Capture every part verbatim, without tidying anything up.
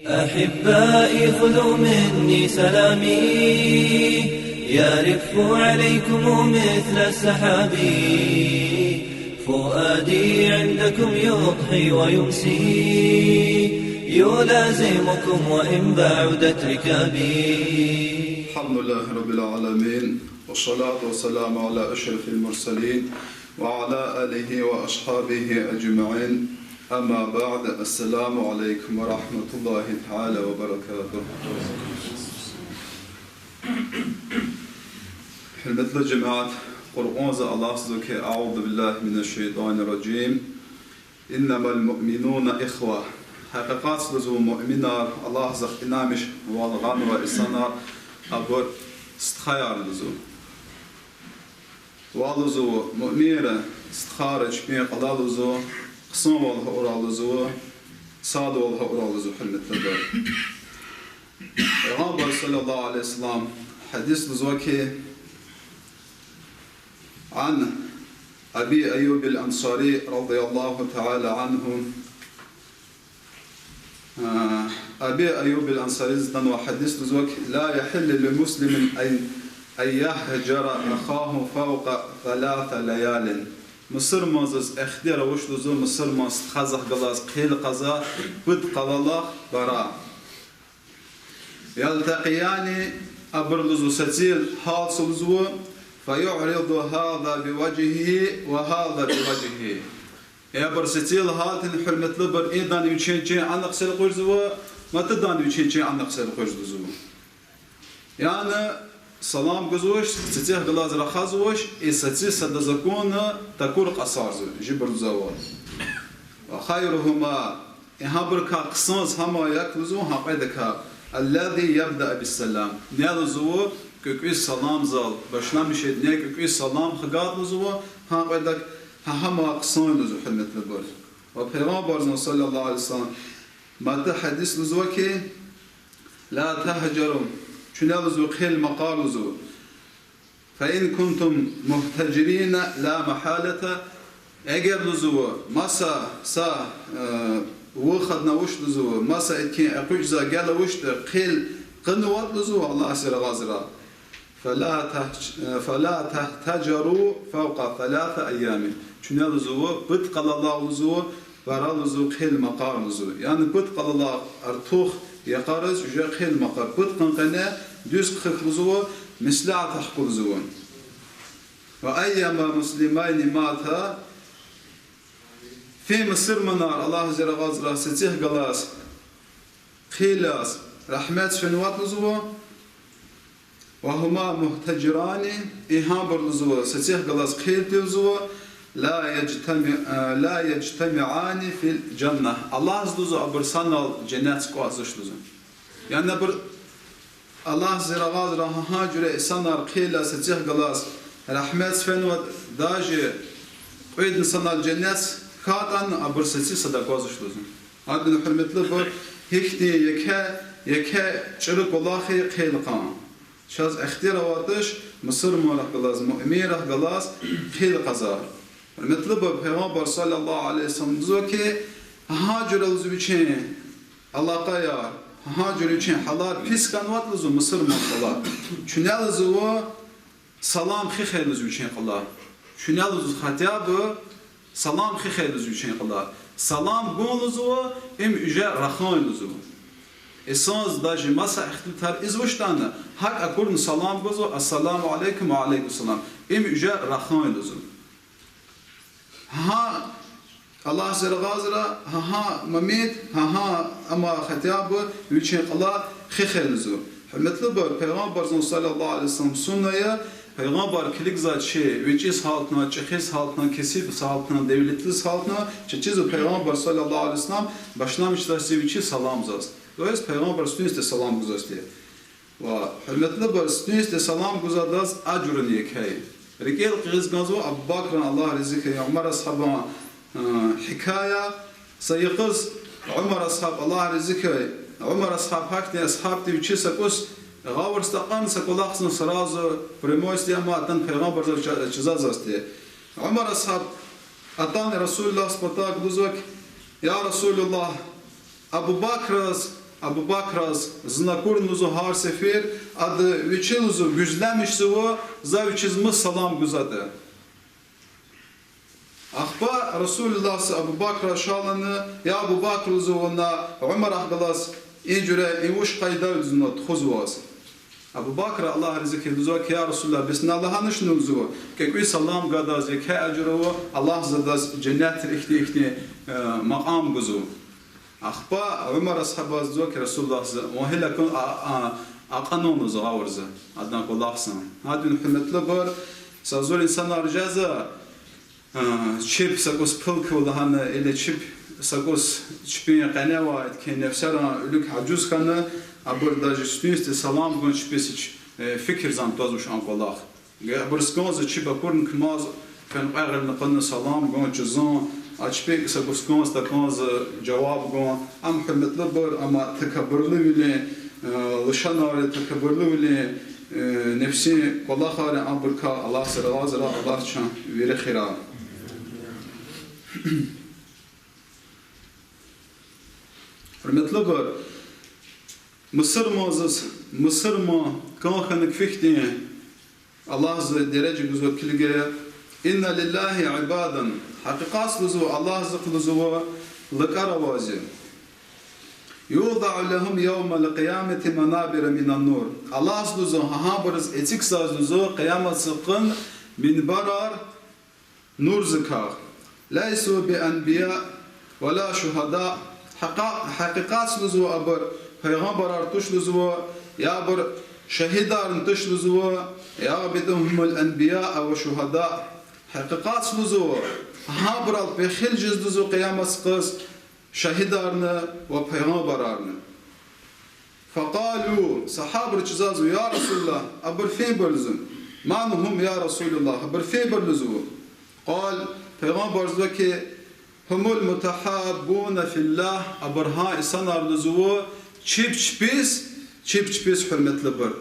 أحبائي خذوا مني سلامي، يرف عليكم مثل السحاب. فؤادي عندكم يضحي ويمسي، يلازمكم وإن بعدت ركابي. الحمد لله رب العالمين، والصلاة والسلام على أشرف المرسلين، وعلى آله وأصحابه أجمعين. أما بعد، السلام عليكم ورحمة الله تعالى وبركاته. Гьуьрметлу жемят, Къуръанда Аллагьза ки, أعوذ بالله من الشيطان الرجيم، إنما المؤمنون إخوة. Гьакъикъатда лугьузва муъминар, Аллагьзахъ инанмиш валгъанва инсанар, абур стхаяр лугьузва. Ва лугьузва, муъминри стхайра чпин кьилел лугьузва, хъсанвал гьа урал лугьузва, садвал гьа урал лугьузва, гьуьрметлубур. Пайгъамбар صلى الله عليه وسلم гьадис лугьузва ки, عن أبي أيوب الأنصاري رضي الله تعالى عنه, Аби Айюб аль-Ансаридиз атанва гьадис лугьузва ки, لا يحل لمسلم أن، أن يهجر أخاه فوق ثلاث ليال. Мусурмандиз ихтияр авач лугьузва мусурман стхадихъ галаз хъел кьаза пуд къалалай пара. يلتقيان, абур лугьузва сацил гьалтзава лугьузва, فيعرض هذا بوجهه وهذا بوجهه. Абур сацил гьалтна, гьуьрметлубур, идан вичин чин анихъ элкъуьрзава, матадан вичин чин анихъ элкъуьрзава лугьузва. Яни салам гузвач, сацихъ галаз рахазвач, и саци сада акуна такур кьасарзава, жибурзава. وخيرهما, и гьабурукай хъсанди гьам я лугьузва гьа кьведакай, الذي يبدأ بالسلام. Ни лугьузва кӀукӀуьз саламзал башламишайди, ни кӀукӀуьз салам хгайди лугьузва гьа кьведак, гьа гьам хъсан я лугьузва, гьуьрметлубур. Ва Пайгъамбарзан صلى الله عليه وسلم мад гьадис лугьузва ки, لا تهجروا, чуьне лугьузва хъел макъар лугьузва. فإن كنتم مهتجرين لا محالة, эгер лугьузва маса са, э, выходни авач лугьузва, маса иткин экъечӀзавай гел авачтӀа, хъел кьунватӀа лугьузва Аллагьза рагъазра, فلا تهج-، فلا تهتجروا فوق ثلاثة أيام. Чуьне лугьузва пуд къалалай лугьузва, пара лугьузва хъел макъар лугьузва. Яни пуд къалалай артух йикъариз уже хъел макъар. Пуд къан къене дуьз хъхьихъ лугьузва, меслят хкуз лугьузва. وأيما مسلمين مات, фин мусурманар, Аллагьза рагъазра, сацихъ галаз хъел яз, рагьметдиз фенватӀа лугьузва, وهما مهتجران, и гьабур лугьузва сацихъ галаз хъел тийиз лугьузва, لا يجتمع-، لا يجتمعان في الجنة. Аллагьза лугьузва абур санал женнетдиз кӀватӀзавач лугьузва. Яни абур Аллагьза рагъазра гьа жуьре инсанар хъел яз сацихъ галаз рагьметдиз фенватӀа, даже кьвед инсанал женнетдиз хьайитӀани, абур саци сада аквазвач лугьузва. Гьадин, гьуьрметлубур, гьихьтин еке, еке чӀуру кӀвалах я хъел кьун. Чаз ихтияр аватӀаш мусурманрихъ галаз, муъминрихъ галаз хъел кьазва. Гьуьрметлубур, Пайгъамбар صلى الله عليه وسلم лугьузва ки, гьа жуьре лугьузва вичин алакъаяр, гьа жуьре вичин гьалар пис хьанватӀа лугьузва мусурман халкьдал, чуьне лугьузва салам хуьх лугьузва вичин кьилел. Чуьне лугьузва хотя бы салам хуьх лугьузва вичин кьилел. Салам гун лугьузва, им уже рахун я лугьузва. Инсандиз даже маса ихтилатар ийизвачтӀани, гьакӀ акурла салам гузва, السلام عليكم, وعليكم السلام. Им уже рахун я лугьузва. Гьа Аллагьза рагъазра, гьа, гьа момент, гьа, гьа, амма хотя бы вичин кьилел хуьх лугьузва. Гьуьрметлубур, Пайгъамбарзан صلى الله عليه وسلم сунна я, Пайгъамбар килигзавай чи, вичӀиз гьалтна, чӀехиз гьалтна, кесибиз гьалтна, девлетлуз гьалтна, чечизва Пайгъамбар صلى الله عليه وسلم башламишзавай вичи саламзаз. То есть Пайгъамбар сунисди салам гузвайди. Ва, гьуьрметлубур, сунисди салам гузвайдаз ажурни еке я. РикӀел хкиз кӀанзава Абу Бакран, Аллагь рази хьуй, Умар асгьабан, э, гьикая. Са йикъуз Умар асгьаб, Аллагь рази хьуй, Умар асгьаб гьахьтин асгьаб тир, вичи са кӀус гъавурда такьана, са кӀвалахзан сразу прямой сди, амма атана Пайгъамбарзаз ча-, чизвайди. Умар асгьаб атана Расулуллагьдин патав, лугьузва: يا رسول الله, Абу Бакраз Абу Бакраз зун акурла лугьузва гьар сефер, ада вичи лугьузва гуьзлемишзава, за вичиз мус салам гузватӀа. Ахпа Расулуллагьди Абу Бакраз ша лагьана, я Абу Бакр, лугьузва, вуна Умарахъ галаз и жуьре, и вуч къайда я, лугьузва, тухузваз. Абу Бакра, Аллагь рази хьуй, лугьузва хьи, я Расулуллагь, бес на лагьаначни, лугьузва, кӀекӀуьз салам гвайдаз еке ажр ава, Аллагьди адаз женнетда ихьтин-ихьтин, э, макьам гузва. Ахпа Умар асгьабаз лугьузва хьи Расулуллагьди, вун гьеле акун, а, а, акьанва, лугьузва, гъавурда, адан кӀвалахзан. Гьадин, гьуьрметлубур, са зур инсанар жезва, а, чеб са кӀус пул ква лагьана, или чеб са кӀус чпин къене авай, идкин нефсерин вилик ажуз хьана, абур даже сифтени салам гун чпиз гьич, э, фикирзан твазвач а кӀвалах. Гьабуруз кӀанзава чеб акурна кумаз, фена кьве гъилни кьуна салам гун, жузун, а чпи са кӀус кӀанзава такӀанза жаваб гун, ам, гьуьрметлубур, ам такабурлувилин, э, лишанар я, такабурлувилин, э, нефсин кӀвалахар я, абурукай Аллагьди рази хьурай, Аллагьди чун вири хирай. Гьуьрметлубур, мусурманзаз, мусурман кӀан хьана куь фикьтин Аллагьди дережа гузва килигайла. إن لله عبادا, гьакъикъатда лугьузва Аллагьдихъ лугьузва лукӀар авазва. يوضع لهم يوم القيامة منابر من نور. Аллагьди лугьузва гьа гьабуруз эцигзава лугьузва къиямат йикъан минбарар нурзикай. ليسوا بأنبياء ولا شهداء. Гьакъа-, гьакъикъатда лугьузва абур пайгъамбарар туш лугьузва, я абур шагьидарни туш лугьузва, يغبطهم الأنبياء والشهداء. Гьакъикъатда лугьузва, гьабурал пехил жез лугьузва къиямат йикъаз шагьидарни ва пайгъамбарарни. فقالوا, сагьабайри чузазва, я Расулуллагь, абур фин я лугьузва. من هم يا رسول الله, абур фин я лугьузва. قال, пайгъамбарди лугьузва хьи, هم المتحابون في الله, абур гьа инсанар я лугьузва, чеб чпиз, чеб чпиз, гьуьрметлубур,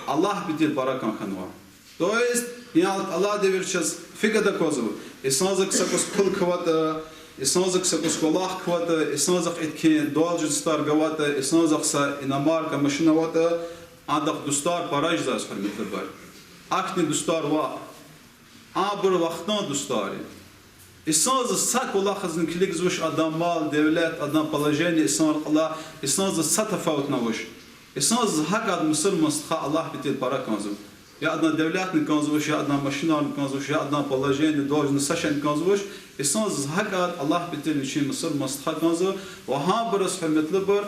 Аллагь патал пара кӀан хьанва. То есть, гьа алат Аллагьдин вири чаз фикӀад аквазва. Инсанзихъ са кӀус пул кватӀа, инсанзихъ са кӀус кӀвалах кватӀа, инсанзихъ идкин дуьз жуз тар гватӀа, инсанзихъ са иномарка машин аватӀа, адахъ дустар пара жезва, гьуьрметлубур. Ахьтин дустар ваъ. Абур вахтунин дустар я. Инсанзаз са кӀвалахзни килигзавач, адан мал-девлет, адан положение, инсанрин кьилел, инсанзаз са тафават авач. Инсанзаз гьакӀ ада мусурман стха Аллагь патал пара кӀанзава. Я адан девлетни кӀанзавач, я адан машинарни кӀанзавач, я адан положение, должность, са шейни кӀанзавач. Инсанзаз гьакӀ ада Аллагь патал вичин мусурман стха кӀанзава. Ва гьабуруз, гьуьрметлубур,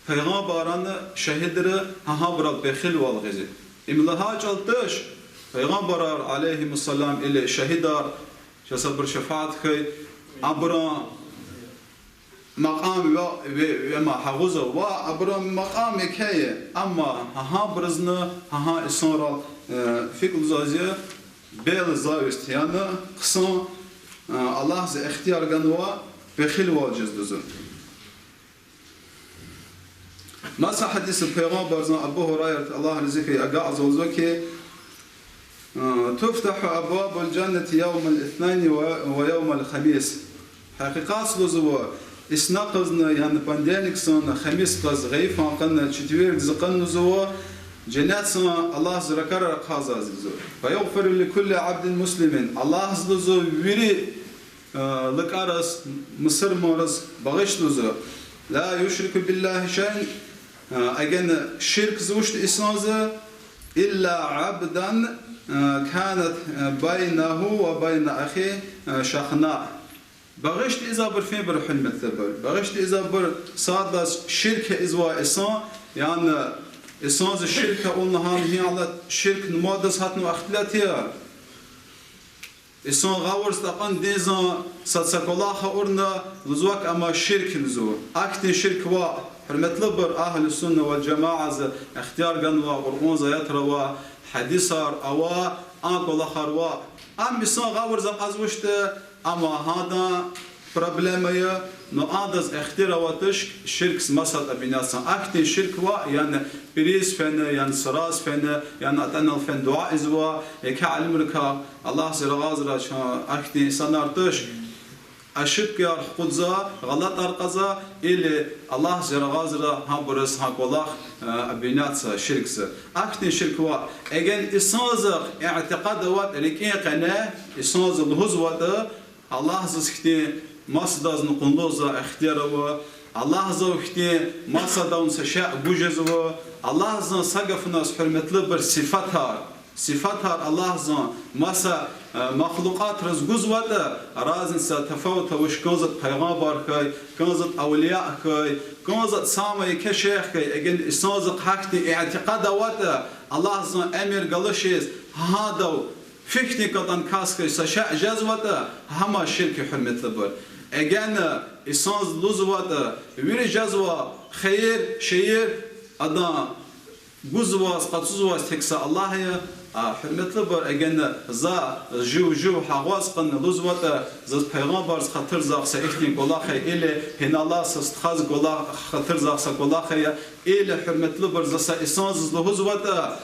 пайгъамбаррини шагьидарри гьа гьабурал пехилвал гъизва. Им лагьай чӀал туш, пайгъамбарар, عليهم السلام, или шагьидар, чаз абур шафаат хьуй, абурун макьам ве-, ве-, вема агъузва, ва абурун макьам еке я, амма гьа гьабурузни гьа гьа инсанрал, э, фикӀ лугьузвайди я, белая зависть, яни хъсан, э, Аллагьди ихтияр ганва пехилвал жез лугьузва. Маса гьадисда пайгъамбарзан, Абу Гьурайрада, Аллагь рази хьуй, агакьзава лугьузва хьи, э, تفتح أبواب الجنة يوم الاثنين و-، ويوم الخميس. Гьакъикъатда лугьузва, иснакъузни, яни понедельникзани, хамисдиз, гъайифан къанни, четвергдиз къанни лугьузва, женнетдин Аллагьди ракӀарар ахъайзава лугьузва. فيغفر لكل عبد مسلم. Аллагьди лугьузва вири э, лукӀараз, мусурманриз багъишзава лугьузва. لا يشرك بالله شيئا, э, агена ширк ийизвачтӀа инсанза, إلا عبدا, э, كانت, э, بينه وبين أخيه, э, شحناء. Багъишда ийизвайбур фин я, гьуьрметлубур. Багъишда ийизвайбур сад лагьайди ширк ийизвай инсан, яни инсанза ширк авуна лагьана гьи алат ширк нумадаз гьатнавай ихтилат я. Инсан гъавурда акьуна динзан сад са кӀвалах авурла, лугьузвай хьи, ам ширк я лугьузва. Ахьтин ширк ваъ, гьуьрметлубур, أهل السنة والجماعة ихтияр ганвай, Къуръанда аятар ава, гьадисар ава, а кӀвалахар ваъ. Ам инсан гъавурда акьазвачтӀа, ам гьадан проблема я, но адаз ихтияр авач ширкдиз масад обвинятьзан. Ахьтин ширк ваъ, яни пириз фена, яни сураз фена, яни атӀанал фена дуьа ийизва, яки алимрикай, Аллагьди рази хьурай, чун ахьтин инсанар туш. Ошибкаяр хкудза, гъалатӀар кьаза, или Аллагьзи рагъазра гьабуруз гьа кӀвалах, э, обвинятьза ширкда. Ахьтин ширк ваъ, эгер инсанзахъ итикъад аватӀа рикӀин къене, инсанза лугьузватӀа, Аллагьзаз хьтин масадазни къуллугъзавай ихтияр ава, Аллагьзав хьтин масадавни са шей гуз жезва, Аллагьзан са гафуназ, гьуьрметлубур, сифатар, сифатар Аллагьзан маса, э, махлукьатриз гузватӀа, разница, тафават авач, кӀанзаватӀа пайгъамбар хьай, кӀанзаватӀа авлия хьай, кӀанзаватӀа самая еке шейх хьай, эгер инсанзахъ гьахьтин итикъад аватӀа, Аллагьзан эмир галачиз, гьадав фихьтин кӀантӀани кас хьай, са шей жезватӀа, гьам ширк я, гьуьрметлубур. Эгер инсанза лугьузватӀа, вири жезва хийир, шейэр, адан гузвай, къачузвай тек са Аллагь я, а, гьуьрметлубур, эгер за жув-жув агъваз кьуна лугьузватӀа, заз пайгъамбарзан хатурзахъ са ихьтин кӀвалах ая, или гьинал алай са стхазан кӀвалах, хатурзахъ са кӀвалах ая, или, гьуьрметлубур, за са инсанзаз лугьузватӀа,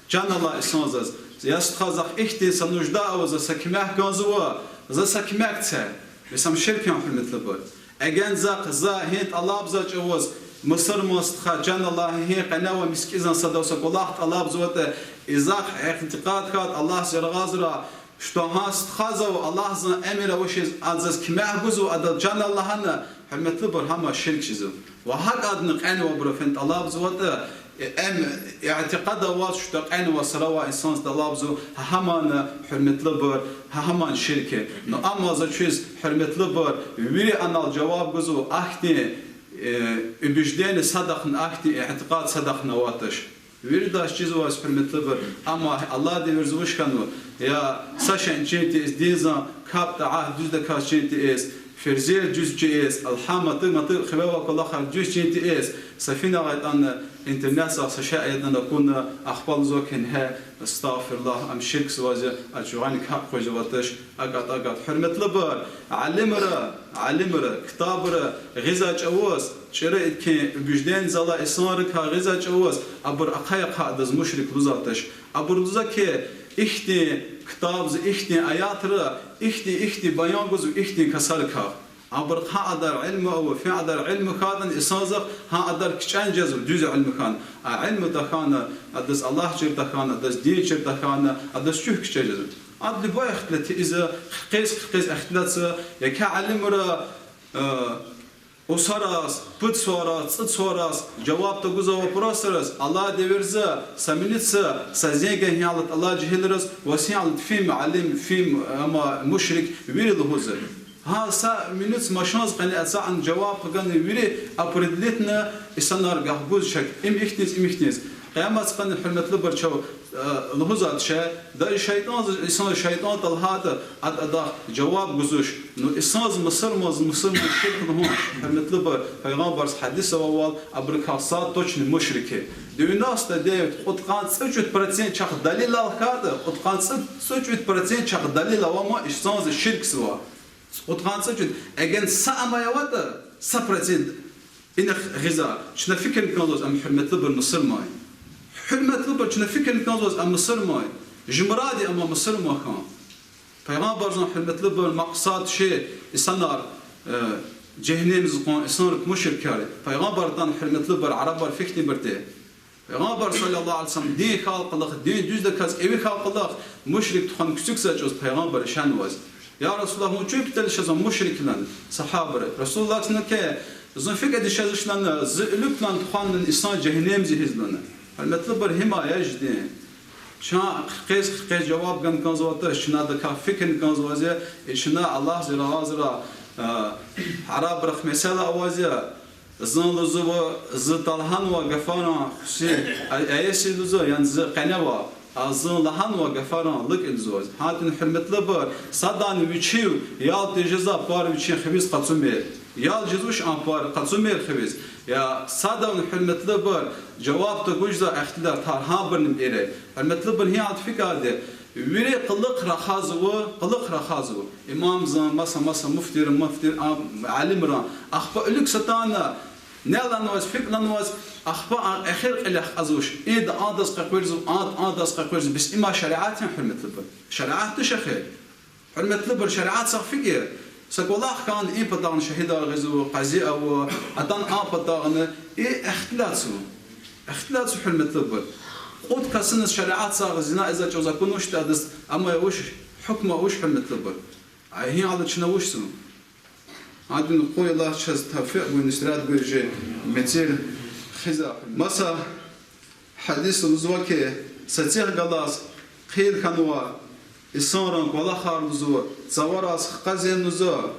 чан алай инсанзаз, я стха, захъ ихьтин са нужда ава, за са куьмек кӀанзава, за са куьмек це. Бес ам ширк яни, гьуьрметлубур? Эгер захъ за гьи тӀалабзавай чӀавуз, мусурман стха, чан алай, гьи къене авай мискӀинзан садав са кӀвалах тӀалабзаватӀа, и захъ итикъад хьайитӀа Аллагьзи рагъазра, что гьа стхазав Аллагьзан эмир авачиз ада заз куьмек гузва, адал чан ал лагьана, гьуьрметлубур, гьам ширк жезва. Ва гьакӀадни кьенвайбуру фена тӀалабзаватӀа, э, ам итикъад аваз, что кьенвай саравай инсанза тӀалабзава, гьа гьамни, гьуьрметлубур, гьа гьамни ширк я. Ну, амма за квез, гьуьрметлубур, вири анал жаваб гузва, ахьтин, э, убеждение садахъни, ахьтин итикъад садахъни аватач. Виридаз чизвай, гьуьрметлубур, амма Аллагьдин вирзавуш хьанва, я са шейни чин тийиз, динзан капӀ-тӀаат дуьздаказ чин тийиз, ферзер дуьз тийиз, алхам, матук-матук хиве авай кӀвалахар дуьз чин тийиз, са фин агъайтӀани, интернетзахъ са шей ятӀани акуна, ахпа лугьузва хьи, гье, астагъфируллагь, ам ширк жезвайди я, а чугъани капӀ къвезватӀач, акӀад-акӀад. Гьуьрметлубур, алимри, алимри ктабра гъизвай чӀавуз, чӀуру итим убеждение залай инсанрикай гъизвай чӀавуз, абур ахъа-ахъа адаз мушрик лугьузватӀач. Абур лугьузва хьи, ихьтин ктабда ихьтин аятра ихьтин-ихьтин баян гузва ихьтин касрикай. Абурухъ гьа кьадар илим ава, фи кьадар илим хьайитӀани инсанзахъ гьа кьадар кичӀе жезва дуьз илим хьана. А илим тахьана, адаз Аллагь чир тахьана, адаз дин чир тахьана, адаз чуьхъ кичӀе жезва. Ада любой ихтилат ийизва, хкиз-хкиз ихтилатзава, яки алимри, э, устӀараз, пуд суалраз, цӀуд суалраз жаваб тагузвай вопросриз, Аллагьдин вирза, са минутза, са зенг гайи гьалда алай жегьилриз, ва са гьалда фим алим, фим, амма мушрик вири лугьузва. Гьа са минутза машинза къене ацукьна жаваб хгана вири определитьна инсанар гахгуз шак. Им ихьтинза, им ихьтинза. Къияматдин къене, гьуьрметлубур, чав, э, лугьузватӀа шей, да и шайтӀанза, инсанза шайтӀан талгьайтӀа, ада адахъ жаваб гузуш. Ну, инсанза мусурманза мусурман ширк лугьун, гьуьрметлубур, пайгъамбарза гьадис авайвал, абурукай са точно мушрик я. Девяносто девять, кьудкъанни цӀекӀуьд процент чахъ далилар хьайитӀа, кьудкъанни цӀекӀуьд процент чахъ далил авама инсанза ширк жезва. Кьудкъанни цӀекӀуьд. Эгер са амай аватӀа, са процент инихъ гъизва, чна фикирни кӀанзаваз ам, гьуьрметлубур, мусурман я. Гьуьрметлубур, чна фикирни кӀанзаваз ам мусурман я. Чи мурад я ам мусурман хьун. Пайгъамбарзан, гьуьрметлубур, макьсад чи инсанар, э, жегьеннемза кьун, инсанрик мушрикар. Пайгъамбардан, гьуьрметлубур, арабар фикирни бирди. Пайгъамбар صلى الله عليه وسلم дин халкьалахъ, дин дуьздаказ кӀеви халкьалахъ, мушрик тухвана кучукзавай чӀавуз пайгъамбар ишенваз. Я رسول الله, вун чун патал ишезва мушрик лагьана сагьабайри. رسول الله, чна квез, зун фикӀа дишезва лагьана, зи уьлуькай тухвана инсан жегьеннемза гьизва лагьана. Гьуьрметлубур, гьим я чи дин. Чна хкиз-хкиз жаваб гана кӀанзаватӀа, чна адакай фикирни кӀанзаваз я, и чна Аллагьза рагъазра, а, арабрихъ месела аваз я, зун лугьузва, зи талгьанвай гафарин хуси, а, аси лугьузва, яни зи къеневай, а зун лагьанвай гафарин лукӀ лугьузва. Гьатин, гьуьрметлубур, садан вичив ял тежезвай пар вичин хивиз къачумир. Ял жезвач а пар къачумир хивиз. Я садан, гьуьрметлубур, жаваб тагузвай ихтилатар гьабурни ира. Гьуьрметлубур, гьи гьалда фикирди, вири къуллугъ рахазва, къуллугъ рахазва. Имамзан, маса-маса муфтийрин, муфтийрин, а, алимрин. Ахпа уьлуькай сатана, ни лагьанваз, фикӀ лагьанваз, ахпа а эхир кьилехъ кьазвач. Ида адаз къекъуьрзава, ада адаз къекъуьрзава, бес им шариат яни, гьуьрметлубур? Шариат туш эхир. Гьуьрметлубур, шариат сагъ фикӀ я. Са кӀвалах хьана, и патахъна шагьидар гъизва, къази ава, атана а патахъна, и ихтилатзава. Ихтилатзава, гьуьрметлубур. Кьуд касуниз шариатзахъ зина ийизвай чӀавуз акунвачтӀа адаз, амма вуч, гьукум вуч, гьуьрметлубур? А гьи гьалда чна вучзава? Гьадин къуй Аллагьди чаз тавфикь гуй, нусрат гуй чи мецел хиза. Маса гьадисда лугьузва хьи, сад-садахъ галаз хъел хьанвай инсанрин кӀвалахар лугьузва, цавараз хкажин лугьузва,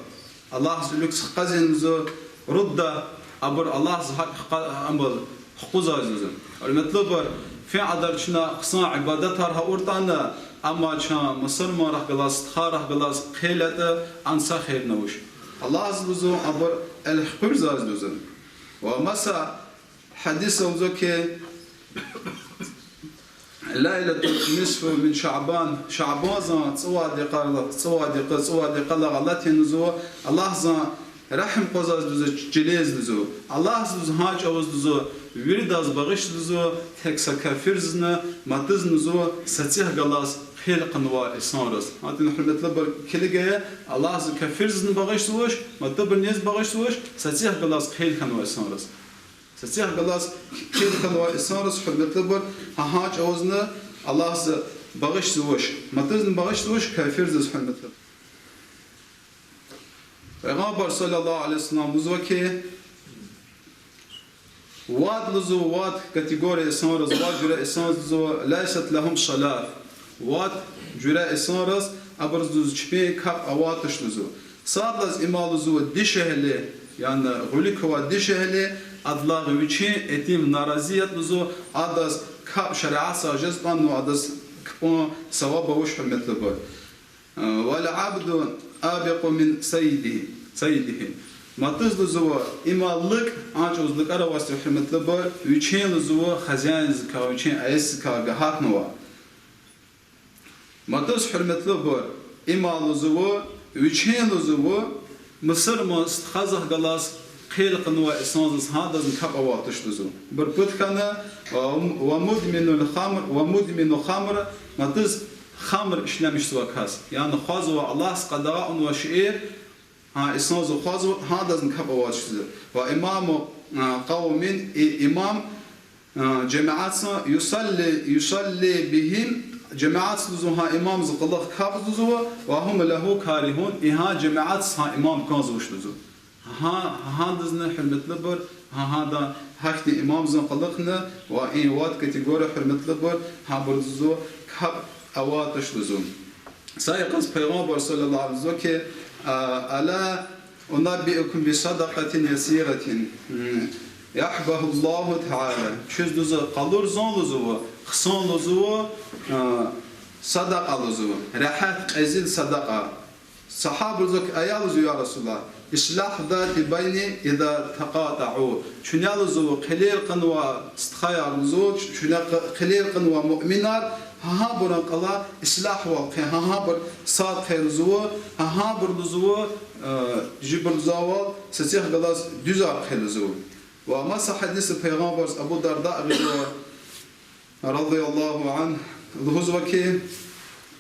Аллагьдин вилик хкажин лугьузва, рудда, абур Аллагьдин гьакӀ хкажа-, абур хкажзава лугьузва. Гьуьрметлубур, фин кьадар чна хъсан ибадатар гьа авуртӀани, амма чун мусурманрихъ галаз, стхайрихъ галаз хъел ятӀа, ан са хийир авач. Аллагьди лугьузва, абур элкъуьрзава лугьузва. Ва маса гьадисда лугьузва хьи, ليلة النصف من شعبان, Шабанзан цӀувад йикъа, цӀувад йикъа, цӀувад йикъалай гъалатӀ я лугьузва, Аллагьди регьим къвезва лугьузва, чилиз лугьузва. Аллагьди лугьузва гьа чӀавуз лугьузва, виридаз багъишзава лугьузва, тек са кафирзни, матазни лугьузва, сад-садахъ галаз хъел хьанвай инсанриз. Гьадин, гьуьрметлубур, килигайла, Аллагьди кафирзни багъишзавач, матабурни багъишзавач, сад-садахъ галаз хъел хьанвай инсанриз. Сад-садахъ галаз хъел хьанвай инсанриз, гьуьрметлубур, гьа гьа чӀавузни Аллагьди багъишзавач, матазни багъишзавач, кафирзиз, гьуьрметлубур. Пайгъамбар صلى الله عليه وسلم лугьузва хьи, вад лугьузва, вад категория инсанриз, вад жуьре инсанриз лугьузва, ليست لهم صلاة. Вад жуьре инсанриз, абуруз лугьузва чпин капӀ аватдач лугьузва. Сад лагьайди им я лугьузва дишегьли, яни гъуьлуьк авай дишегьли, адалай вичин итим наразият лугьузва, адаз капӀ шариатда жезва, ну адаз капӀун саваб авач, гьуьрметлубур. والعبد أبق من سيده, سيده. Матаз лугьузва, им я лукӀ, а чӀавуз лукӀар авайди, гьуьрметлубур, вичин лугьузва хозяинзикай, вичин аязикай гагьатнава. Матаз, гьуьрметлубур, им я лугьузва, вичин лугьузва, мусурман стхадихъ галаз хъел хьанвай инсандиз, гьадазни капӀ аватдач лугьузва. Ибур пуд хьана, ومدمن الخمر, ومدمن الخمر, матаз хамр ишлемишзавай кас. Яни хъвазвай, Аллагьди къадагъа авунвай шейэр, гьа инсандиз хъвазва, гьадазни капӀ аватдач лугьузва. وإمام قوم, и имам, а, жемятдин, يصلي, يصلي بهم, жемятдиз лугьузва гьа имамдин кьулухъ капӀзава лугьузва, وهم له كارهون, и гьа жемятдиз гьа имам кӀанзавач лугьузва. Гьа, гьадазни, гьуьрметлубур, гьа, гьадан гьахьтин имамдин кьулухъни ва и вад категория, гьуьрметлубур, гьабуруз лугьузва капӀ аватдач лугьузва. Са йикъаз Пайгъамбар صلى الله عليه وسلم лугьузва хьи, а, ألا أنبئكم بصدقة يسيرة, м, يحبها الله تعالى. Квез лугьузва къалурзава лугьузва, хъсан лугьузва, а, садакьа лугьузва, регьят кьезил садакьа. Сагьабайри лугьузва хьи, ая лугьузва, я رسول الله, إصلاح ذات البين إذا تقاطعوا. Чуьне лугьузва хъилер кьунвай стхаяр лугьузва, чуьне хъ-, хъилер кьунвай муъминар, гьа гьабурун кьула ислагьвал хъия, гьа гьабур сад хъия лугьузва, гьа гьабур лугьузва, э, жибур лугьузвайвал, сад-садахъ галаз дуьзар хъия лугьузва. Ва маса гьадисда Пайгъамбарди Абу Дардади гъизва, رضي الله عنه, лугьузва хьи,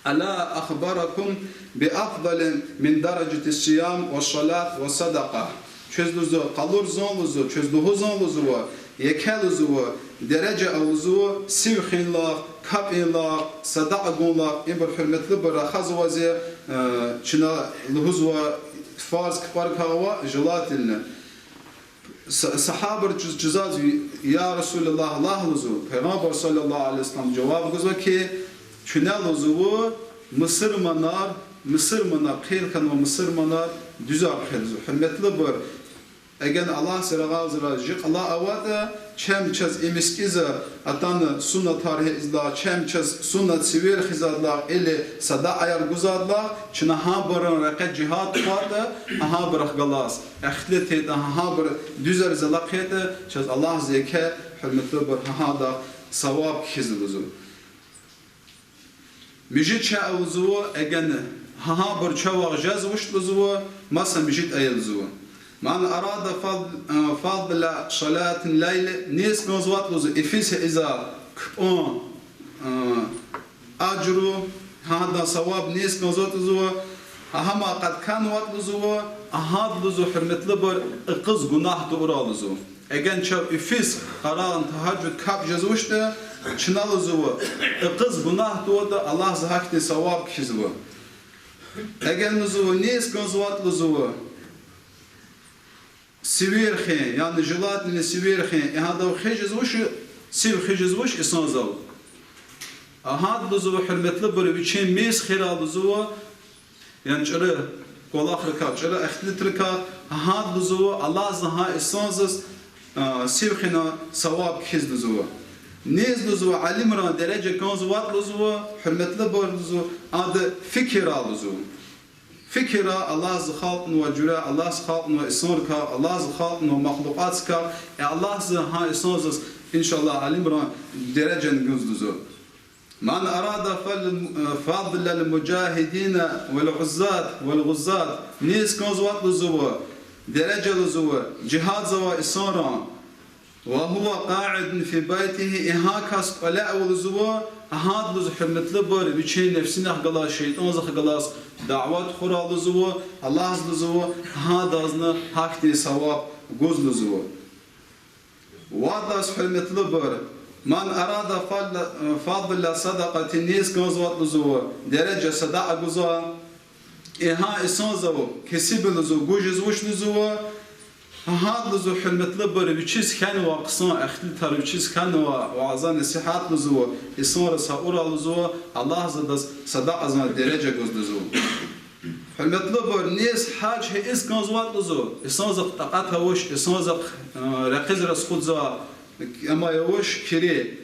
ألا أخبركم بأفضل من درجة الصيام والصلاة والصدقة. Квез лугьузва, къалурзава лугьузва, квез лугьузва лугьузва, еке лугьузва, дережа ава лугьузва, сив хуьнлай, капӀунлай, садакьа гунлай, ибур, гьуьрметлубур, рахазвайди я, э, чна лугьузва, фарз кпӀарикай ава, желательно. Са-, сагьабайри чуз-, чузаз, я رسول الله, лагь лугьузва, Пайгъамбар صلى الله عليه وسلم жаваб гузва хьи, чуьне лугьузва мусурманар, мусурманар, хъел хьанвай мусурманар дуьзар хъия лугьузва. Гьуьрметлубур, эгер Аллагьди рагъазра жи кьула аватӀа, чем чаз и мискӀинда атана суннатар гьа ийизвайла, чем чаз суннат сивер хуьзвайла или садакьаяр гузвайла, чна гьабурун рекье жигьад хъуватӀа, гьа гьабурухъ галаз ихтилат хьайитӀа, гьа гьабур дуьзар залахъ хьайитӀа, чаз Аллагьди еке, гьуьрметлубур, гьа гьадахъ саваб кхьизва лугьузва. Муьжуьд шей ава лугьузва, эгер гьа гьабур чавай жезвач лугьузва, маса муьжуьд ая лугьузва. من أراد فض-, э, فضل صلاة الليل, низ кӀанзаватӀа лугьузва йифиз ийизвай кпӀун, э, ажру, гьадан саваб низ кӀанзаватӀа лугьузва, Гьама къатканватӀа лугьузва, гьада лугьузва, гьуьрметлубур, икъиз гунагь тавурай лугьузва. Эгер чав йифиз къарагъна тагьажуд капӀ жезвачтӀа, чна лугьузва, икъиз гунагь тавуртӀа, Аллагьза гьахьтин саваб кхьизва. Эгер лугьузва, низ кӀанзаватӀа лугьузва, сивер хуьн, яни желательно сивер хуьн, гьадав хижизвач, сив хижизвач инсанзав. Гьада лугьузва, гьуьрметлубур, вичин мез хийирай лугьузва, яни чӀуру кӀвалахрикай, чӀуру ихтилатрикай, гьада лугьузва, Аллагьза гьа инсанзаз, а, сив хуьна саваб кхьиз лугьузва. Низ лугьузва, алимрин дережа кӀанзаватӀа лугьузва, гьуьрметлубур лугьузва, ада фикирай лугьузва. Фикирай, Аллагьза халкьнавай жуьре, Аллагьза халкьнавай инсанрикай, Аллагьза халкьнавай махлукьатдикай, э, Аллагьза гьа инсанзаз, иншаллагь, алимрин дережани гуз лугьузва. من أراد فضل، فضل المجاهدين والغزاة، والغزاة. Низ кӀанзаватӀа лугьузва, дережа лугьузва, жигьадзавай инсанрин, وهو قاعد في بيته, и гьа кас кӀвале ава лугьузва, гьада лугьузва, гьуьрметлубур, вичин нефсинихъ галаз, шейтӀанзахъ галаз дяве тухурай лугьузва, Аллагьза лугьузва, гьадазни гьахьтин саваб гуз лугьузва. Вадаз, гьуьрметлубур, من أراد فضل، فضل الصدقة, низ кӀанзаватӀа лугьузва, дережа садакьа гузвай, и гьа инсанзав кесиб лугьузва, гуз жезвач лугьузва, гьада лугьузва, гьуьрметлубур, вичиз хьанвай хъсан ихтилатар, вичиз хьанвай ваъза-насигьат лугьузва, инсанриз гьа авурай лугьузва, Аллагьза адаз садакьазан дережа гуз лугьузва. Гьуьрметлубур, низ гьаж гьа ийиз кӀанзаватӀа лугьузва, инсанзахъ такьат авач, инсанзахъ, э, рекьиз расходзавай, амай авач кири.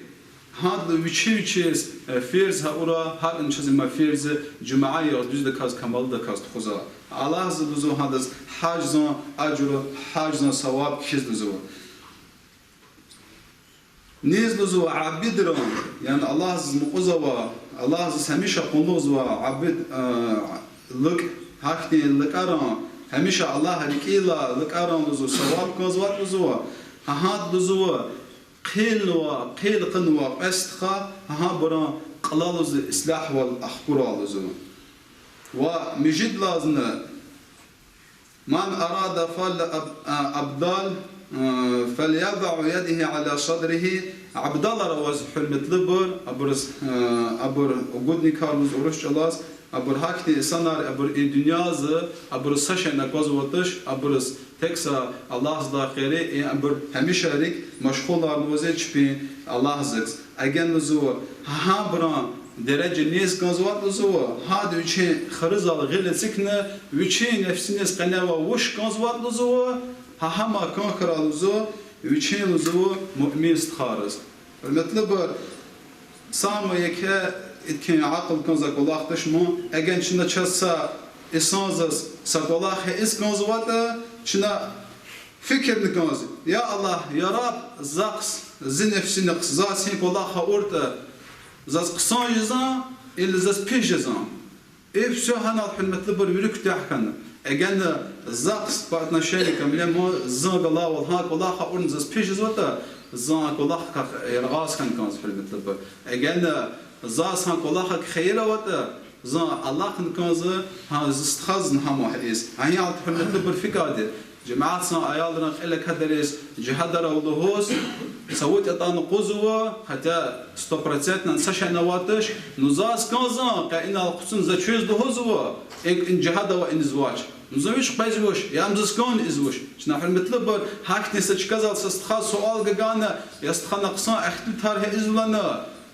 Гьада вичи-вичиз, э, ферз гьа авурай, гьакӀни чаз има ферз я, жуьмя йикъаз дуьздаказ, камалдаказ тухузвай. Аллагьза лугьузва гьадаз гьажзан ажру, гьажзан саваб кхьиз лугьузва. Низ лугьузва абидрин, яни Аллагьзаз мукьузвай, Аллагьзаз гьамиша къуллугъзавай абид, э, лукӀ, гьахьтин лукӀарин, гьамиша Аллагь рикӀелай лукӀарин лугьузва, саваб кӀанзаватӀа лугьузва, гьада лугьузва, хъел ва хъел хъувунвай кьве стха, гьабурун кьилел лугьузва ислягьвал ахкурай лугьузва. Ва муьжуьд лагьайни, من أراد فضل الأب-، الأبطال، فليضع يده على صدره. Абдалар аваз, гьуьрметлубур, абуруз, э, абур угодникар лугьуз урус чӀалаз, абур гьахьтин инсанар, абур и дуьньяда, абуруз са шейни аквазватач, абуруз тек са Аллагьзалай гъейри, и абур гьамиша рикӀ машгъуларнаваз чпин Аллагьзаз. Эгер лугьузва, гьабурун дережа низ кӀанзаватӀа лугьузва, гьада вичин харизал гъил эцигна, вичин нефсиниз къене авай вуч кӀанзаватӀа лугьузва, гьа гьам кӀан хьурай лугьузва, вичин лугьузва муъмин стхайриз. Гьуьрметлубур, сама еке итим акьул кӀанзавай кӀвалах туш ман, эгер чна чаз са инсанзаз са кӀвалах гьа ийиз кӀанзаватӀа, чна фикирни кӀанзава: я Аллагь, я Раб, захъ, зи нефсинихъ заз гьи кӀвалах авуртӀа, заз хъсан жезва или заз пис жезва. И всё гьанал, гьуьрметлубур, вири куьтягь хьана. Эгер захъ по отношению ко мне, мо, зун галайвал гьа кӀвалах авуртӀа заз пис жезватӀа, зун а кӀвалахрикай яргъаз хьана кӀанзава, гьуьрметлубур. Эгер заз гьа кӀвалахрик хийир аватӀа, зун алахъна кӀанзава гьа зи стхазни гьам ийиз. Гьа гьи гьалда, гьуьрметлубур, фикирда жемятдин аялрин кьил акадариз, жигьадар ава лугьуз, са вутӀ ятӀани къузва, хотя сто процентно са шейни аватач, ну заз кӀанзава, къе инал хъувуна за чуьз лугьузва, ин, ин жигьад авай иниз вач. Ну зун вич къвезвач, я ам заз кӀан ийизвач. Чна, гьуьрметлубур, гьахьтин са чказал са стхаз суал гана, я стха, на хъсан ихтилатар гьа ийизвани,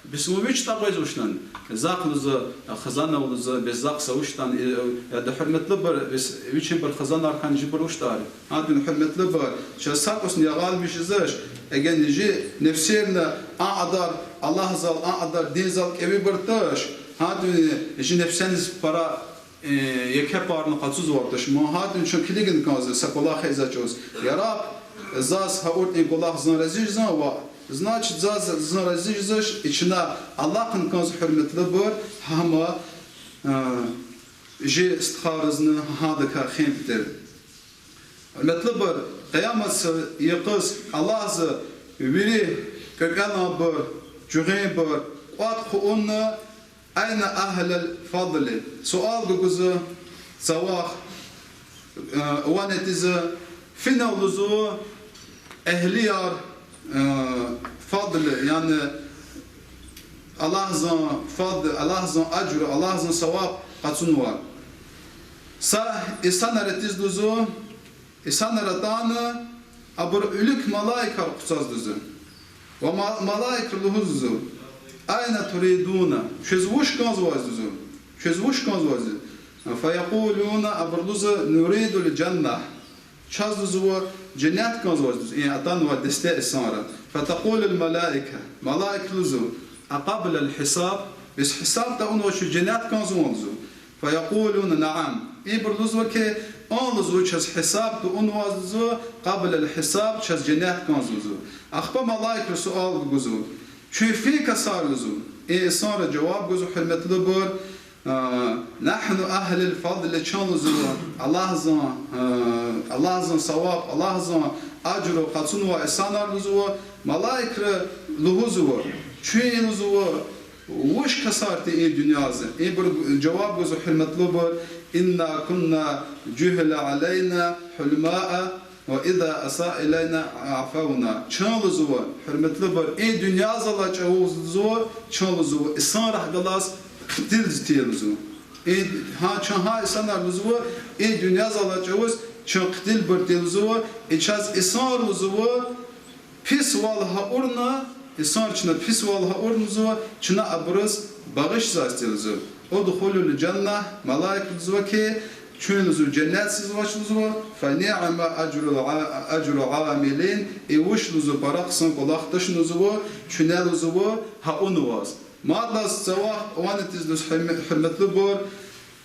бес вун вич тӀа къвезвач лагьана. Захъ лугьузва, хизанар лугьузва, бес захъ са вуч ятӀани, э, яда, гьуьрметлубур, бес вичинбур хизанар хьана жибур вуч тӀари. Гьадин, гьуьрметлубур, чаз са кӀусни ягъалмиш жезвач, эгер жи нефсерни а кьадар Аллагьзал, а кьадар динзал кӀевибур туш, гьадин жи нефсериз пара, э, еке парна къачузватӀа туш. Ма гьадин чун килигна кӀанзава са кӀвалах гьа ийизвай чӀавуз: я Раб, заз гьа авуртӀа и кӀвалах зун рази жезва, значит, заз зун рази жезвач, и чна алахъна кӀанзава, гьуьрметлубур, гьам, э, жи стхайризни гьадакай хин патал. Гьуьрметлубур, Къиямат юкъуз Аллагьза вири кӀвекӀвенбур, чуьгъуьнбур кӀватӀ хъувуна, أين أهل الفضل؟ Суал гугузва, цавах, э, ван этиз, финал лугьузва, эгьлияр, э, фадл, яни Аллагьзан фад-, Аллагьзан ажр, Аллагьзан саваб къачунва. Са инсанар этиз лугьузва, инсанар атана, абур вилик малаикар хъуцаз лугьузва. Ва ма-, малаикри лугьузва: «Айна туридуна?» Квез вуч кӀанзавайди я лугьузва. Квез вуч кӀанзавайди я? Фаякъулуна, абур лугьузва: «Нуридул жанна». Чаз лугьузва женнет кӀанзавайди я лугьузва, и атанвай десте инсанри. Фатакъулул малаика. Малаикри лугьузва: «Акъаблал гьисаб?» Бес гьисаб тавунваз чаз женнет кӀанзавани лугьузва. Фаякъулуна: «Наам». Ибур лугьузва хьи, ан лугьузва, чаз гьисаб тавунваз лугьузва, къаблал гьисаб, чаз женнет кӀанзава лугьузва. Ахпа малаикри суал гузва: «Чун фин касар я?» лугьузва. И инсанри жаваб гузва, гьуьрметлубур: «А, нахну агьлул фадли», чун лугьузва, Аллагьзан, а, Аллагьзан саваб, Аллагьзан ажру къачунвай инсанар лугьузва. Малаикри лугьузва: «Чун, лугьузва, вуч касар тир и дуьньяза?» Ибур жаваб гузва, гьуьрметлубур: «Инна кунна жугьила алайна гьулмаа, ва иза асаа илайна афавна». Чун лугьузва, гьуьрметлубур, и дуьньязал чӀавуз лугьузва, чун лугьузва, инсанрихъ галаз хъитилзавай тир лугьузва. И гьа, чун гьа инсанар лугьузва, и дуьньязал чӀавуз чун хъитилбур тир лугьузва, и чаз инсанри лугьузва, писвал гьа авуна, инсанри чна писвал гьа авуна лугьузва, чна абуруз багъишзавайди я лугьузва. «Удхулул жанна», малаикри лугьузва хьи, чун лугьузва женнетдиз вач лугьузва, «фа ниъма ажрул а-, ажру амилин», и вуч лугьузва пара хъсан кӀвалах тушни лугьузва, чуьне лугьузва гьа авунваз. Мадаз цавах ван этиз лугьуз, гьуьрме-, гьуьрметлубур,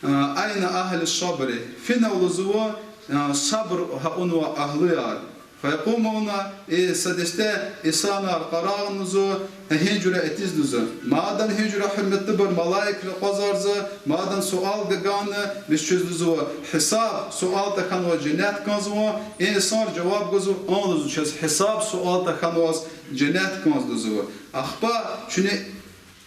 а, «Айна агьлу сабри?» Финал лугьузва, а, сабур гьа авунвай агьлияр. Фаякъумуна, и са десте инсанар къарагъна лугьузва, гьа гьи жуьре этиз лугьузва. Мадан гьи жуьре, гьуьрметлубур, малаикри акъвазарзава, мадан суал гана, бес чаз лугьузва гьисаб, суал тахьанваз женнет кӀанзава, и инсанри жаваб гузва, ан лугьузва, чаз гьисаб, суал тахьанваз женнет кӀанзава лугьузва. Ахпа чуьне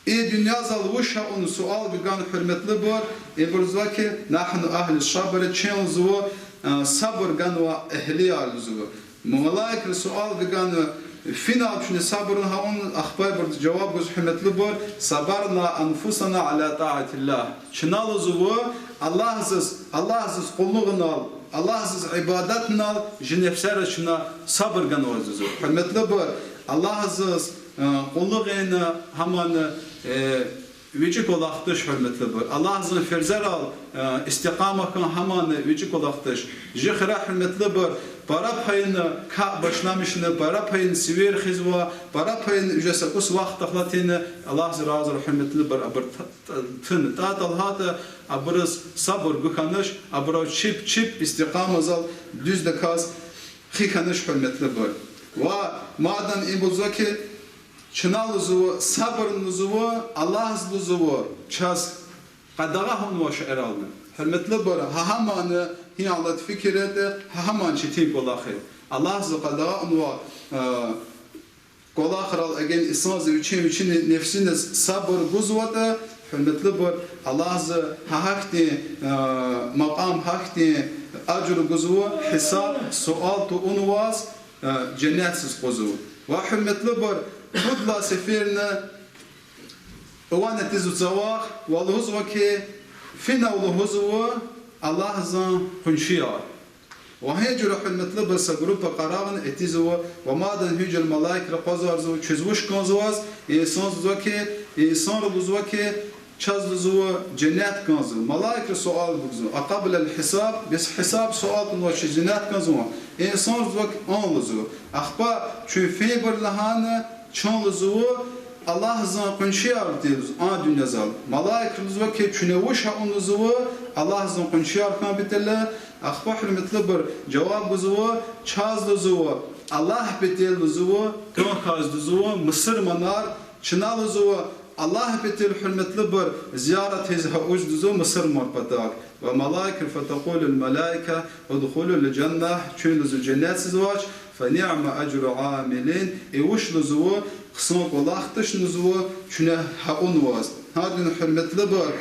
и дуьньязал вуч гьа авуна суал гана, гьуьрметлубур, ибур лугьузва хьи, «Нахну агьлу сабри», чун лугьузва, а, сабур ганвай агьлияр лугьузва. Малаикри суал гана, финал чуьне сабур гьа авуна, ахпа ибур жаваб гузва, гьуьрметлубур: «Сабарна анфусана ала таатиллагь». Чна лугьузва Аллагьдиз, Аллагьдиз къуллугъунал, Аллагьдиз ибадатунал чи нефсериз чна сабур ганваз лугьузва. Гьуьрметлубур, Аллагьдиз, э, къуллугъ ийин гьамни, э, вичӀи кӀвалах туш, гьуьрметлубур. Аллагьдин ферзерал, э, истикъама хьун гьамни вичӀи кӀвалах туш. Чи хуьре, гьуьрметлубур, пара паюнин капӀ башламишна, пара паюнин сивер хуьзва, пара паюнин уже са кӀус вахт алатна, Аллагьди рази хьурай, гьуьрметлубур, абур т-, т-, тун тӀа талгьатӀа, абуруз сабур гуз хьанач, абурал чеб-чеб истикъамадал дуьздаказ хуьз хьанач, гьуьрметлубур. Ва мадан ибур лугьузва хьи, чна лугьузва, сабур лугьузва, Аллагьди лугьузва, чаз къадагъа авунвай шейэрални. Гьуьрметлубур, гьа гьамни гьи алад фикир ятӀа, гьа гьамни четин кӀвалах я. Аллагьди къадагъа авунвай, э, кӀвалахрал эгер инсанди вичин, вичин нефсиниз сабур гузватӀа, гьуьрметлубур, Аллагьди гьа гьахьтин, э, макьам, гьахьтин ажур гузва, гьисаб, суал тавунваз, э, женнетдиз къузва. Ва, гьуьрметлубур, пуд лагьай сеферни авани тизва цавах, ва лугьузва хьи, финал лугьузва Аллагьдин къуншияр. Ва гьи жуьре, гьуьрметлубур, са группа къарагъна этизва, ва мадан гьи жуьре малаикри акъвазарзава, чуьз вуч кӀанзаваз, инсанди лугьузва хьи, инсанри лугьузва хьи, чаз лугьузва женнет кӀанзава. Малаикри суал гузва: «Акъаблал гьисаб?» Бес гьисаб, суал тавунваз чаз женнет кӀанзава? Инсанди лугьузва хьи, ан лугьузва. Ахпа чуьн фейибур лагьана, чун лугьузва Аллагьдин къуншияр тир лугьузва а дуьньязал. Малаикри лугьузва хьи, чуьне вуч авуна лугьузва Аллагьдин къуншияр хьун патал? Ахпа, гьуьрметлубур, жаваб гузва: чаз лугьузва Аллагь патал лугьузва, кӀан хьайиз лугьузва мусурманар, чна лугьузва Аллагь патал, гьуьрметлубур, зиярат ийиз гьа авуз лугьузва мусурман патар. Ва малаикри, فتقول الملائكة: ادخلوا الجنة, чуьн лугьузва женнетдиз вач, فنعم أجر العاملين, и вуч лугьузва хъсан кӀвалах тушни лугьузва чуьне гьа авунваз. Гьадин, гьуьрметлубур,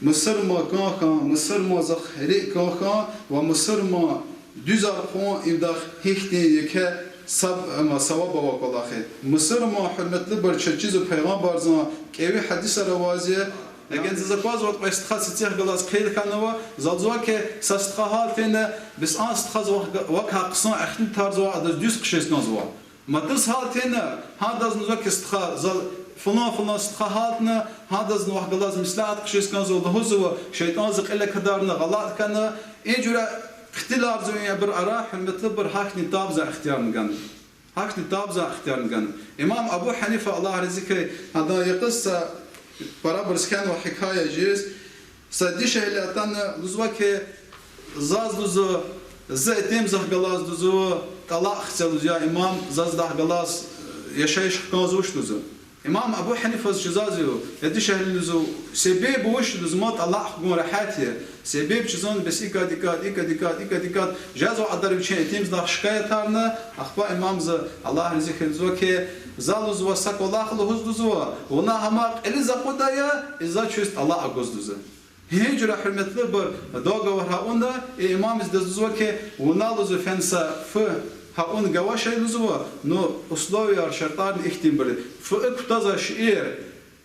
Мусурман кӀан хьун, мусурман захъ рикӀ кӀан хьун ва мусурман дуьзар хъувун, идахъ гьихьтин еке саб-, ма, саваб ава кӀвалахи. Мусурман, гьуьрметлубур, чаз чизва Пайгъамбарзан кӀеви гьадисар авазва. Эгер заз аквазватӀа кьве стха сад-садахъ галаз хъел хьанва, зал лугьузва хьи, са стха гьалтна, бес а стхаз вак-, вакай хъсан ихтилатарзава, адаз дуьз хъжез кӀанзава. Мад са гьалтна, гьадазни лугьузва хьи стха, зал фулан-фулан стха гьалтна, гьадазни вахъ галаз меслят хъжез кӀанзава, лугьузва, шейтӀанза кьил акадарна, гъалатӀ хьана, и жуьре ихтилатарзава абур ара, гьуьрметлубур, гьахьтин табзан ихтияр гана. Гьахьтин табзан ихтияр гана. Имам Абу Гьанифа, Аллагь рази хьуй, гьадан йикъуз са парабуруз хьанва гьикая жез, са дишегьли атана, лугьузва хьи, заз, лугьузва, зи итимзахъ галаз, лугьузва, тӀалакь хце, лугьузва, я имам, заз адахъ галаз, э, яшайиш хканзавач, лугьузва. Имам Абу Гьанифаз жузазва, я дишегьли, лугьузва, себеб вуч, лугьузва, мад тӀалакь хгун регьят я. Себеб чизан бес икӀ я, икӀ я, икӀ я, икӀ я, икӀ я. Жезва адар вичин итимзахъ шикаятарна, ахпа имамза, Аллагь рази хьуй, лугьузва хьи, зал, лугьузва, са кӀвалах лугьуз, лугьузва, вуна гьам кьилиз акъудая, и заз чуьз тӀалакь гуз, лугьузва. Гьи жуьре, гьуьрметлубур, договор гьа авуна, и имамза адаз лугьузва хьи, вуна, лугьузва, фена са фу гьа авун гваз ша, лугьузва, ну, условияр, шартӀарни ихьтинбур я. Фуи кутазвай шейэр,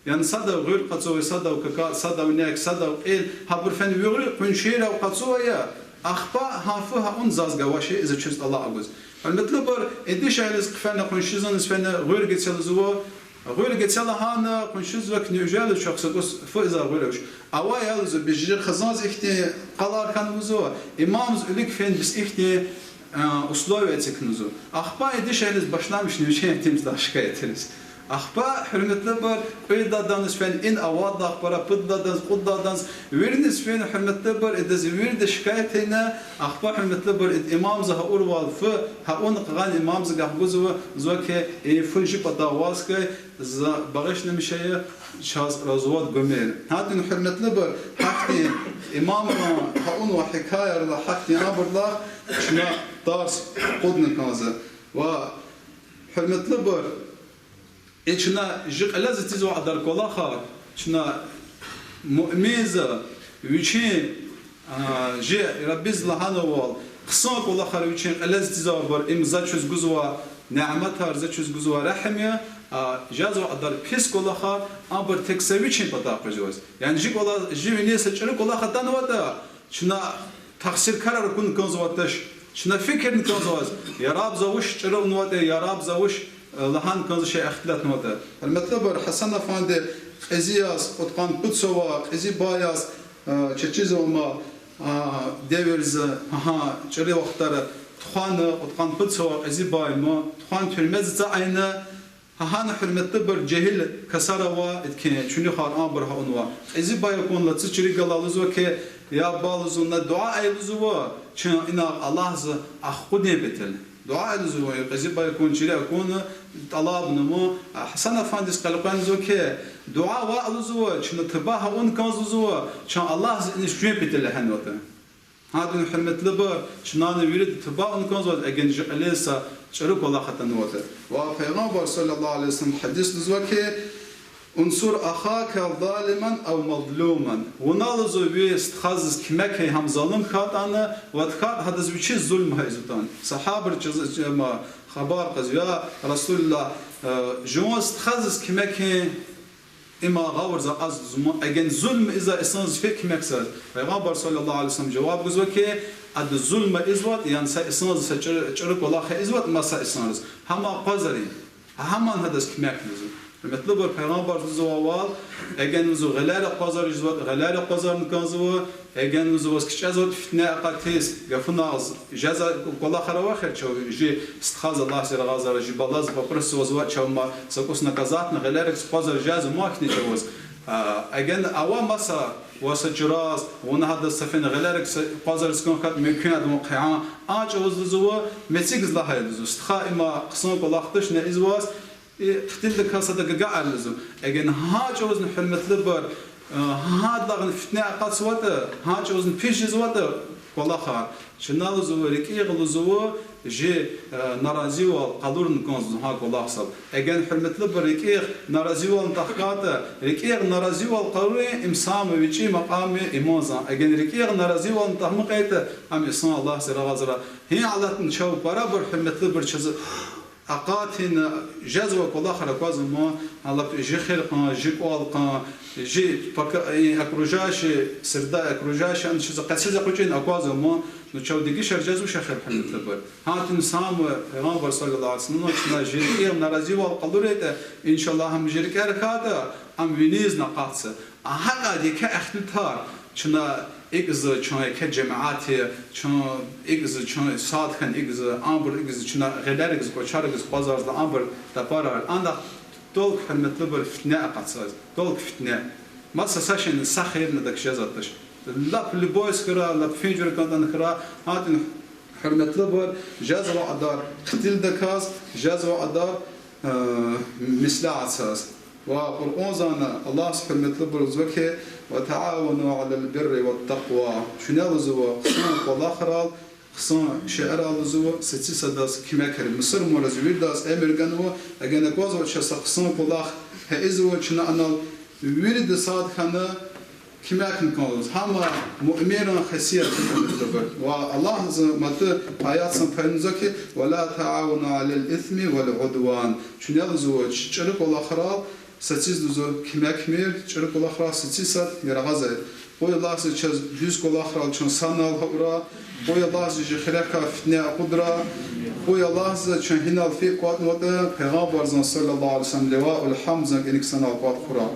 яни садав гъуьр къачузвай, садав кака-, садав нек, садав кьил, гьабур фена вири къуншийрив къачузвай, ахпа гьа фу гьа авун заз гваз ша, и заз чуьз тӀалакь гуз. Гьуьрметлубур, и дишегьлиз хъфена, къуншизаниз фена гъуьр геце, лугьузва, гъуьр геце лагьана, къуншиз лугьузва хьи, неужели чахъ са кӀус фу ийизвай гъуьр авач? Авай, лугьузва, бес жи хизанза ихьтин къалар хьана, лугьузва, имамза вилик фена бес ихьтин, э, условия эцигна, лугьузва. Ахпа и дишегьлиз башламишна вичин итимзахъ шикаятриз. Ахпа, гьуьрметлубур, кьвед лагьайдаз фена ин авайдалай пара, пуд лагьайдаз, кьуд лагьайдаз, вириниз фена, гьуьрметлубур, идаз вирида шикаят авуна, ахпа, гьуьрметлубур, и имамза гьа авурвал фу гьа авуна къагъан имамза гахгузва, лугьузва хьи, и фу жи патай ваз хьайи, за багъишламиша, чаз развод гумир. Гьадин, гьуьрметлубур, гьахьтин имамрин гьа авунвай гьикаяйрилай, гьахьтин абурулай чна тарс кьуна кӀанзава. Ва, гьуьрметлубур, и чна жи кьилиз атизвай адар кӀвалахар, чна муъминза вичин, а, жи Раббиз лагьанвал, хъсан кӀвалахар вичин кьилиз атизвайбур, им за чуьз гузвай няметар, за чуьз гузвай регьим я, а, жезвай адар пис кӀвалахар, абур тек са вичин патай къвезвай. Яни жи кӀвала-, жи виниз са чӀуру кӀвалах атанватӀа, чна тахсиркарар акуна кӀанзаватӀа, чна фикирна кӀанзаваз, я Раб, за вуч чӀуру авунватӀа, я Раб, за вуч, э, лагьана кӀанзаватӀа, ихтилатнаватӀа. Гьуьрметлубур, Гьасан-афанди кьуьзуьяз, кьудкъанни пуд цава кьуьзуьбаяз, э, чечизва ма, а, девирза, гьа, чӀуру вахтара тухвана, кьудкъанни пуд цава кьуьзуьбай ма тухвана, туьрмедиз цӀайна, гьа гьана, гьуьрметлубур, жегьил ксар ава, идкин чуьнуьхар, абур гьа авунва. Кьуьзуьбай акуна лацу чириз галаз лугьузва хьи, я ба, лугьузва, дуьа ая, лугьузва, чун инал Аллагьза ахкъудин патал. Дуьа ая, лугьузва, кьуьзуьбай акуна, чириз акуна, тӀалабна ма, Гьасан-афандиз къекъвена лугьузва хьи, дуьа ая, лугьузва, чна туба гьа авуна кӀанзава, лугьузва, чун Аллагьза иниз чун патал лагьанватӀа. Гьадин, гьуьрметлубур, чнани вирида туба авуна кӀанзава, эгер жи кьилиз са чӀуру кӀвалах атанватӀа. Ва Пайгъамбар صلى الله عليه وسلم гьадис лугьузва хьи, انصر أخاك ظالما أو مظلوما. Вуна, лугьузва, ви стхадиз куьмек ая, гьам залум хьайитӀани, ва тахьайтӀа гьадаз вичиз зулум гьа ийизватӀани. Сагьабайри чаз-, чама хабар кьазва, я رسول الله, э, жуван стхадиз куьмек ая, има гъавурда акьаз, лугьузва, эгер зулум ийизвай инсандиз фи куьмекзавай. Пайгъамбар صلى الله عليه وسلم жаваб гузва хьи, ада зулум ийизватӀа, яни са инсандиз са чӀуру, чӀуру кӀвалах ийизватӀа маса инсандиз, гьам акъвазарин. Гьа гьам гьадаз куьмек, лугьузва. Гьуьрметлубур, Пайгъамбар лугьузва вал, эгер, лугьузва, гъилер акъвазариз жезватӀа, гъилер акъвазарна кӀанзава, эгер, лугьузва, ваз кичӀезватӀа фитне, акъатиз, гафунал жезвай кӀвалахар ава хьи чав, жи стхаз, Аллагьза регъазара, жи балаз папрус ваз ва чав ма са кӀус наказатна, гъилерик акъвазариз жезва ма хьтин чавуз. А, эгер ава маса ва са чӀураз, вуна гьадаз са фена гъилерик са акъвазариз кӀан хьайитӀа мумкин я, ада вун хъягъун, а чӀавуз, лугьузва, мецикиз лагьай, лугьузва, стха, има хъсан кӀвалах туш, на ийизваз, и хътилдаказ садак агакьарзава. Эгер гьа чӀавузни, гьуьрметлубур, э, гьадалайни фитне акъатзаватӀа, гьа чӀавузни пис жезватӀа, кӀвалахар. Чна лугьузва рикӀигъ лугьузва жи, э, наразивал къалурна кӀанзава гьа кӀвалахзал. Эгер, гьуьрметлубур, рикӀигъ наразивални тахкайитӀа, рикӀигъ наразивал къалурун им сама вичӀи макьам я иманзан. Эгер рикӀигъ наразивални тахмукьайтӀа, ам инсан Аллагьзи рагъазрай. Гьи гьалатни чав парабур, гьуьрметлубур, чаз акъатна жезва кӀвалахар аквазва ман, гьа лап жи хир кьван, жи кӀвал кьван, жи пока-, и, окружающий среда, окружающий, ана чиз къецез экъечӀун аквазва ман, ну чав дегишар жезвач эхир, гьуьрметлубур. Гьатта сама Пайгъамбар صلى الله عليه وسلم, ну чна жи рикӀигъ наразивал къалурайтӀа, إن شاء الله, ам жи рикӀера хьайитӀа, ам винизни акъатзава. А гьакӀ яз еке ихтилатар, чна икӀ ийизва, чун еке жемят я, чун икӀ ийизва, чун сад хьана икӀ ийизва, абур икӀ ийизва, чна гъилерикӀ ийизва, кӀвачерикӀ ийизва, къвазарзава абур тапарар. Ана толк, гьуьрметлубур, фитне акъатзава, толк фитне. Маса са шейни са хийирни адак жезвач. Лап любовь хьурай, лап фин жуьре кӀантӀани хьурай, гьатта, гьуьрметлубур, жезва адар хъуьтуьлдаказ, жезва адар, э, меслятдаказ. Ва Къуръанзани Аллагьди, гьуьрметлубур, лугьузва хьи, وتعاونوا على البر والتقوى. Чуьне лугьузва хъсан кӀвалахрал, хъсан шейэрал лугьузва, сеци садаз куьмекар. Мусурманриз виридаз эмир ганва, эгер аквазва чаз са хъсан кӀвалах, гьа ийизва, чна анал вирида сад хьана куьмекни кӀанзава. Гьам муъминрин хесет я, гьуьрметлубур. Ва Аллагьди мад аятдин пай лугьузва хьи, ولا تعاونوا على الإثم والعدوان. Чуьне лугьузва чӀуру кӀвалахрал, сециз лугьузва куьмекмир, чӀуру кӀвалахрал сециз сад яргъазай. Къуй Аллагьди чаз дуьз кӀвалахрал чун санал гьавурай, къуй Аллагьди чи хуьрекай фитне акъудрай, къуй Аллагьди чун гьинал фейи кӀватӀнаватӀа, Пайгъамбардин صلى الله عليه وسلم لواء الحمدдин кӀаник санал кӀватӀ хьурай.